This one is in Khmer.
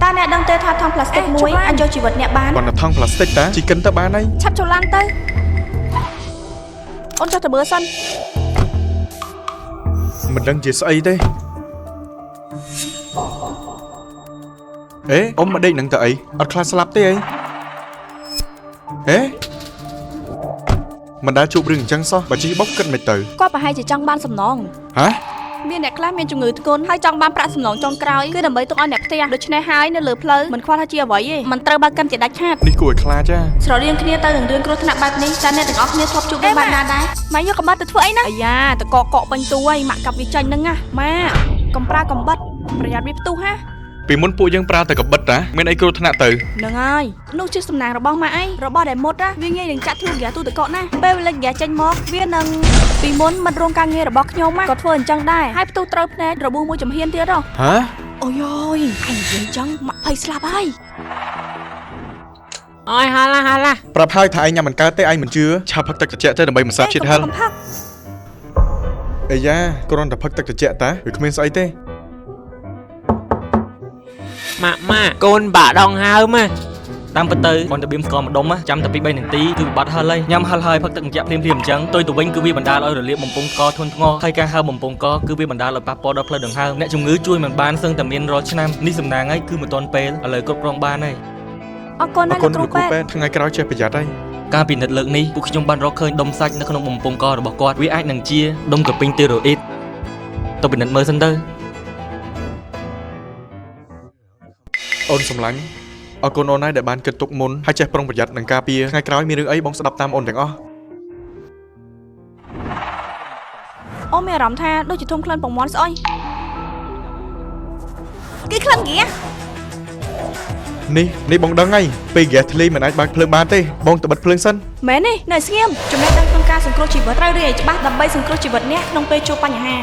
តើអ្នកដឹងទេថាថង់ប្លាស្ទិកមួយអាចយកជីវិតអ្នកបាន គាត់ទៅថង់ប្លាស្ទិកតាជីកិនទៅបានហើយ ឆាប់ចូលឡានទៅអូនចុះទៅមើលសិន មិនដឹងជាស្អីទេអេអ៊ំមកដេកនឹងទៅអីអត់ខ្លាចស្លាប់ទេអីហេមិនដែលជួបរឿងអញ្ចឹងសោះបើជីបុកគិតមិនទៅ គាត់ប្រហែលជាចង់បានសំណង ហ៎ មានអ្នកខ្លះមានជំងឺធ្ងន់ហើយចង់បានប្រាក់សំណងចុងក្រោយគឺដើម្បីទុកឲ្យអ្នកផ្ទះដូច្នេះហើយនៅលើផ្លូវមិនខ្វល់ថាជាអ្វីទេមិនត្រូវបើកកិនជាដាច់ខាត នេះគួរឲ្យខ្លាចចា ស្រដៀងគ្នាទៅនឹងរឿងគ្រោះថ្នាក់បែបនេះតើអ្នកទាំងអស់គ្នាធ្លាប់ជួបរឿងបែបណាដែរម៉ែយកកំបិតទៅធ្វើអីណាអាយ៉ាតកកកពេញទួយម៉ាក់កាប់វាចាញ់ហ្នឹងណាម៉ាកុំប្រើកំបិតប្រយ័ត្នវាផ្ទុះហា ពីមុនពួកយើងប្រើតែកបិតតាមានអីគ្រោះថ្នាក់ទៅ ហ្នឹងហើយនោះជាសំណាងរបស់ម៉ាក់អីរបស់ដែលមុតណាវាងាយនឹងចាក់ធ្លុះហ្គាទូទឹកកកណាពេលវាលេចហ្គាចេញមកវានឹងពីមុនមិត្តរួមការងាររបស់ខ្ញុំណាក៏ធ្វើអញ្ចឹងដែរហើយផ្ទុះត្រូវភ្នែករបួសមួយចំហៀនទៀតហ៎ ហ៎ អូយយឯងនិយាយអញ្ចឹងម៉ាក់ភ័យស្លាប់ហើយ អើយហាឡាហាឡា ប្រាប់ហើយថាឯងញ៉ាំមិនកើតទេឯងមិនជឿឆាប់ផឹកទឹកត្រជាក់ទៅដើម្បីមិនសាបជាតិហិល កុំផឹក អាយ៉ាគ្រាន់តែផឹកទឹកត្រជាក់តាវាគ្មានស្អីទេ ម៉ាក់ម៉ាក់កូនបាក់ដងហើមហ៎ តាមពិតទៅគ្រាន់តែបៀមស្ករម្ដុំណាចាំតែពី3នាទីគឺវិបត្តិហិលហើយញ៉ាំហិលហើយផឹកទឹកម្ចាក់ភ្លាមៗអញ្ចឹងទុយទៅវិញគឺវាបណ្ដាលឲ្យរលាកបំពង់កធ្ងន់ធ្ងរហើយការហើមបំពង់កគឺវាបណ្ដាលឲ្យប៉ះពាល់ដល់ផ្លូវដង្ហើមអ្នកជំងឺជួយមិនបានសឹងតែមានរាល់ឆ្នាំនេះសំណាងហើយគឺមិនទាន់ពេលឥឡូវគ្រប់គ្រងបានហើយ អរគុណ អរគុណ ណាស់លោកគ្រូ លោកគ្រូ ពេទ្យ ពេទ្យថ្ងៃក្រោយចេះប្រយ័ត្នហើយ ការពិនិត្យលើកនេះពួកខ្ញុំបានរកឃើញដុំសាច់នៅក្នុងបំពង់ករបស់គាត់វាអាចនឹងជាដុំក្រពីងទីរ៉ូអ៊ីតទៅពិនិត្យមើលសិនទៅ អូនសំឡាញ់អរគុណអូនហើយដែលបានគិតទុកមុនហើយចេះប្រុងប្រយ័ត្ននិងការពារថ្ងៃក្រោយមានរឿងអីបងស្ដាប់តាមអូនទាំងអស់ អូនមានអារម្មណ៍ថាដូចជាធំក្លិនពងមាន់ស្អុយគឺក្លិនហ្គា នេះនេះបងដឹងហើយពេលហ្គាសធ្លាយមិនអាចបើកភ្លើងបានទេបងទៅបិទភ្លើងសិន មែនទេនៅស្ងៀមចំណេះដឹងក្នុងការសង្គ្រោះជីវិតត្រូវរៀនឲ្យច្បាស់ដើម្បីសង្គ្រោះជីវិតអ្នកក្នុងពេលជួបបញ្ហា